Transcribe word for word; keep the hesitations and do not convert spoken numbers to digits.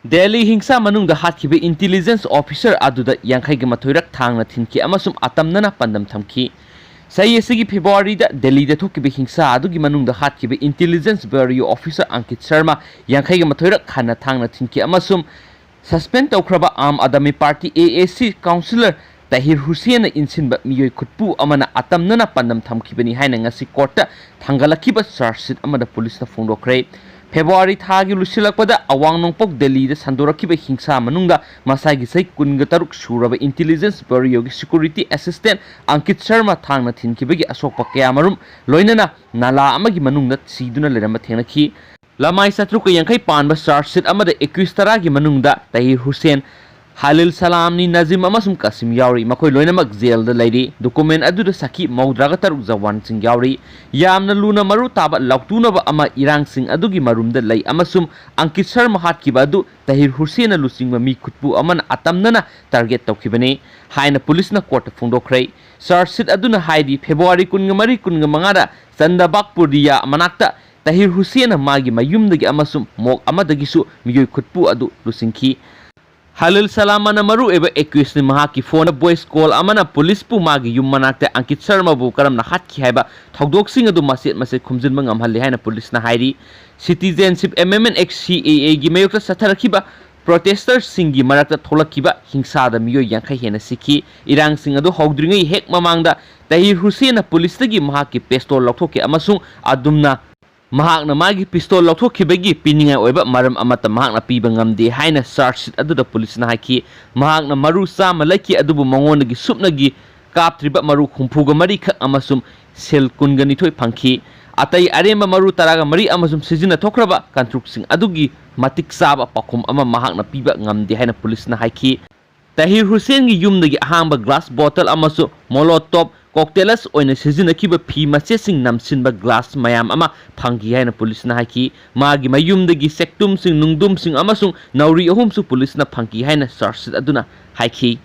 ꯗꯦꯜꯂꯤ ꯍꯤꯡꯁꯥ ꯃꯅꯨꯡꯗ ꯍꯥꯠꯈꯤꯕ intelligence officer ꯑꯗꯨꯗ ꯌꯥꯡꯈꯩꯒ ꯃꯥꯊꯣꯏꯔꯛ ꯊꯥꯡꯅ ꯊꯤꯟꯈꯤ ꯑꯃꯁꯨꯡ ꯑꯇꯝꯅꯅ ꯄꯥꯟꯗꯝ ꯊꯝꯈꯤ꯫ ꯆꯍꯤ ꯑꯁꯤꯒꯤ ꯐꯦꯕ꯭ꯔꯨꯋꯥꯔꯤꯗ ꯗꯦꯜꯂꯤꯗ ꯊꯣꯛꯈꯤꯕ ꯍꯤꯡꯁꯥ ꯑꯗꯨꯒꯤ ꯃꯅꯨꯡꯗ ꯍꯥꯠꯈꯤꯕ intelligence bureau officer Ankit Sharma ꯌꯥꯡꯈꯩꯒ ꯃꯥꯊꯣꯏꯔꯛ ꯍꯟꯅ ꯊꯥꯡꯅ ꯊꯤꯟꯈꯤ ꯑꯃꯁꯨꯡ suspend ꯇꯧꯈ꯭ꯔꯕ Aam Aadmi party, A A C, councillor Tahir ꯍꯨꯁꯦꯟꯅ ꯏꯟꯁꯤꯟꯕ ꯃꯤꯑꯣꯏ ꯈꯨꯠꯄꯨ ꯑꯃꯅ ꯑꯇꯝꯅꯅ ꯄꯥꯟꯗꯝ ꯊꯝꯈꯤꯕꯅꯤ ꯍꯥꯏꯅ ꯉꯁꯤ ꯀꯣꯔꯠꯇ ꯊꯥꯡꯒꯠꯂꯛꯈꯤꯕ ꯆꯥꯔꯖ ꯁꯤꯠ ꯑꯃꯗ ꯄꯨꯂꯤꯁꯅ ꯐꯣꯡꯗꯣꯛꯈ꯭ꯔꯦ꯫ ꯐꯦꯕ꯭ꯔꯨꯋꯥꯔꯤ ꯊꯥꯒꯤ ꯂꯣꯏꯁꯤꯜꯂꯛꯄꯗ ꯑꯋꯥꯡ ꯅꯣꯡꯄꯣꯛ ꯗꯦꯜꯂꯤꯗ ꯁꯟꯗꯣꯔꯛꯈꯤꯕ ꯍꯤꯡꯁꯥ ꯃꯅꯨꯡꯗ ꯃꯁꯥꯒꯤ ꯆꯍꯤ ꯀꯨꯟꯒ ꯇꯔꯨꯛ ꯁꯨꯔꯕ intelligence bureauꯒꯤ security assistant Ankit Sharma ꯊꯥꯡꯅ ꯊꯤꯟꯈꯤꯕꯒꯤ ꯑꯁꯣꯛꯄ ꯀꯌꯥꯃꯔꯨꯝ, ꯂꯣꯏꯅꯅ ꯅꯥꯂꯥ ꯑꯃꯒꯤ ꯃꯅꯨꯡꯗ ꯁꯤꯗꯨꯅ ꯂꯩꯔꯝꯕ ꯊꯦꯡꯅꯈꯤ꯫ ꯂꯃꯥꯏ ꯆꯥꯇ꯭ꯔꯨꯛꯀ ꯌꯥꯡꯈꯩ ꯄꯥꯟꯕ ꯆꯥꯔꯖ ꯁꯤꯠ ꯑꯃꯗ ꯑꯦꯀ꯭ꯌꯨꯁ ꯇꯔꯥꯒꯤ ꯃꯅꯨꯡꯗ ꯇꯍꯤꯔ ꯍꯨꯁꯦꯟ, ꯍꯥꯂꯤꯜ ꯁꯂꯥꯝꯅꯤ, ꯅꯖꯤꯝ ꯑꯃꯁꯨꯡ ꯀꯥꯁꯤꯝ ꯌꯥꯎꯔꯤ꯫ ꯃꯈꯣꯏ ꯂꯣꯏꯅꯃꯛ ꯖꯦꯜꯗ ꯂꯩꯔꯤ꯫ ꯗꯣꯀꯨꯃꯦꯟ ꯑꯗꯨꯗ ꯁꯥꯈꯤ ꯃꯧꯗ꯭ꯔꯥꯒ ꯇꯔꯨꯛ ꯖꯋꯥꯟꯁꯤꯡ ꯌꯥꯎꯔꯤ꯫ ꯌꯥꯝꯅ ꯂꯨꯅ ꯃꯔꯨ ꯇꯥꯕ ꯂꯥꯎꯇꯨꯅꯕ ꯑꯃ ꯏꯔꯥꯡꯁꯤꯡ ꯑꯗꯨꯒꯤ ꯃꯔꯨꯝꯗ ꯂꯩ ꯑꯃꯁꯨꯡ ꯑꯪꯀꯤꯠ ꯁꯔꯃ ꯍꯥꯠꯈꯤꯕ ꯑꯗꯨ ꯇꯍꯤꯔ ꯍꯨꯁꯦꯟꯅ ꯂꯨꯆꯤꯡꯕ ꯃꯤ ꯈꯨꯠꯄꯨ ꯑꯃꯅ ꯑꯇꯝꯅꯅ ꯇꯥꯔꯒꯦꯠ ꯇꯧꯈꯤꯕꯅꯤ ꯍꯥꯏꯅ ꯄꯨꯂꯤꯁꯅ ꯀꯣꯔꯠꯇ ꯐꯣꯡꯗꯣꯛꯈ꯭ꯔꯦ꯫ ꯆꯥꯔꯖ ꯁꯤꯠ ꯑꯗꯨꯅ ꯍꯥꯏꯔꯤ, ꯐꯦꯕ꯭ꯔꯨꯋꯥꯔꯤ ꯀꯨꯟꯒ ꯃꯔꯤ, ꯀꯨꯟꯒ ꯃꯉꯥꯗ ꯆꯟꯗꯕꯥꯒꯄꯨꯔꯤꯌꯥ ꯃꯅꯥꯛꯇ ꯇꯍꯤꯔ ꯍꯨꯁꯦꯟꯅ ꯃꯥꯒꯤ ꯃꯌꯨꯝꯗꯒꯤ ꯑꯃꯁꯨꯡ ꯃꯣꯛ ꯑꯃꯗꯒꯤꯁꯨ ꯃꯤꯑꯣꯏ ꯈꯨꯠꯄꯨ ꯑꯗꯨ ꯂꯨꯆꯤꯡꯈꯤ꯫ ꯍꯥꯂꯤꯜ ꯁꯂꯥꯃꯅ ꯃꯔꯨꯑꯣꯏꯕ ꯑꯦꯀ꯭ꯌꯨꯁꯅꯤ꯫ ꯃꯍꯥꯛꯀꯤ ꯐꯣꯟꯗ ꯚꯣꯏꯁ ꯀꯣꯜ ꯑꯃꯅ ꯄꯨꯂꯤꯁꯄꯨ ꯃꯥꯒꯤ ꯌꯨꯝ ꯃꯅꯥꯛꯇ ꯑꯪꯀꯤꯠ ꯁꯔꯃꯕꯨ ꯀꯔꯝꯅ ꯍꯥꯠꯈꯤ ꯍꯥꯏꯕ ꯊꯧꯗꯣꯛꯁꯤꯡ ꯑꯗꯨ ꯃꯆꯦꯠ ꯃꯆꯦꯠ ꯈꯨꯝꯖꯤꯟꯕ ꯉꯝꯍꯜꯂꯤ ꯍꯥꯏꯅ ꯄꯨꯂꯤꯁꯅ ꯍꯥꯏꯔꯤ꯫ Citizenship Amendment Act, C A A, ꯒꯤ ꯃꯥꯌꯣꯛꯇ ꯆꯠꯊꯔꯛꯈꯤꯕ ꯄ꯭ꯔꯣꯇꯦꯁꯇꯔꯁꯤꯡꯒꯤ ꯃꯔꯛꯇ ꯊꯣꯛꯂꯛꯈꯤꯕ ꯍꯤꯡꯁꯥꯗ ꯃꯤꯑꯣꯏ ꯌꯥꯡꯈꯩ ꯍꯦꯟꯅ ꯁꯤꯈꯤ꯫ ꯏꯔꯥꯡꯁꯤꯡ ꯑꯗꯨ ꯍꯧꯗ꯭ꯔꯤꯉꯩ ꯍꯦꯛ ꯃꯃꯥꯡꯗ ꯇꯍꯤꯔ ꯍꯨꯁꯦꯟꯅ ꯄꯨꯂꯤꯁꯇꯒꯤ ꯃꯍꯥꯛꯀꯤ ꯄꯤꯁꯇꯣꯜ ꯂꯧꯊꯣꯛꯈꯤ ꯑꯃꯁꯨꯡ ꯑꯗꯨꯝꯅ ꯃꯍꯥꯛꯅ ꯃꯥꯒꯤ ꯄꯤꯁꯇꯣꯜ ꯂꯧꯊꯣꯛꯈꯤꯕꯒꯤ ꯄꯤꯅꯤꯡꯉꯥꯏ ꯑꯣꯏꯕ ꯃꯔꯝ ꯑꯃꯠꯇ ꯃꯍꯥꯛꯅ ꯄꯤꯕ ꯉꯝꯗꯦ ꯍꯥꯏꯅ ꯆꯥꯔꯖ ꯁꯤꯠ ꯑꯗꯨꯗ ꯄꯨꯂꯤꯁꯅ ꯍꯥꯏꯈꯤ꯫ ꯃꯍꯥꯛꯅ ꯃꯔꯨ ꯆꯥꯝꯃ ꯂꯩꯈꯤ, ꯑꯗꯨꯕꯨ ꯃꯉꯣꯟꯗꯒꯤ ꯁꯨꯞꯅꯒꯤ ꯀꯥꯞꯇ꯭ꯔꯤꯕ ꯃꯔꯨ ꯍꯨꯝꯐꯨꯒ ꯃꯔꯤ ꯈꯛ ꯑꯃꯁꯨꯡ ꯁꯦꯜ ꯀꯨꯟꯒ ꯅꯤꯊꯣꯏ ꯐꯪꯈꯤ꯫ ꯑꯇꯩ ꯑꯔꯦꯝꯕ ꯃꯔꯨ ꯇꯔꯥꯒ ꯃꯔꯤ ꯑꯃꯁꯨꯡ ꯁꯤꯖꯤꯟꯅꯊꯣꯛꯈ꯭ꯔꯕ ꯀꯥꯡꯇ꯭ꯔꯨꯛꯁꯤꯡ ꯑꯗꯨꯒꯤ ꯃꯇꯤꯛ ꯆꯥꯕ ꯄꯥꯎꯈꯨꯝ ꯑꯃ ꯃꯍꯥꯛꯅ ꯄꯤꯕ ꯉꯝꯗꯦ ꯍꯥꯏꯅ ꯄꯨꯂꯤꯁꯅ ꯍꯥꯏꯈꯤ꯫ ꯇꯍꯤꯔ ꯍꯨꯁꯦꯟꯒꯤ ꯌꯨꯝꯗꯒꯤ ꯑꯍꯥꯡꯕ ꯒ꯭ꯂꯥꯁ ꯕꯣꯇꯜ ꯑꯃꯁꯨꯡ ꯃꯣꯂꯣꯇꯣꯞ ꯀꯣꯛꯇꯦꯂꯁ ꯑꯣꯏꯅ ꯁꯤꯖꯤꯟꯅꯈꯤꯕ ꯐꯤ ꯃꯆꯦꯠꯁꯤꯡ ꯅꯝꯁꯤꯟꯕ ꯒ꯭ꯂꯥꯁ ꯃꯌꯥꯝ ꯑꯃ ꯐꯪꯈꯤ ꯍꯥꯏꯅ ꯄꯨꯂꯤꯁꯅ ꯍꯥꯏꯈꯤ꯫ ꯃꯥꯒꯤ ꯃꯌꯨꯝꯗꯒꯤ ꯆꯦꯛꯇꯨꯝꯁꯤꯡ, ꯅꯨꯡꯗꯨꯝꯁꯤꯡ ꯑꯃꯁꯨꯡ ꯅꯥꯎꯔꯤ ꯑꯍꯨꯝꯁꯨ ꯄꯨꯂꯤꯁꯅ ꯐꯪꯈꯤ ꯍꯥꯏꯅ ꯆꯥꯔꯖ ꯁꯤꯠ ꯑꯗꯨꯅ ꯍꯥꯏꯈꯤ꯫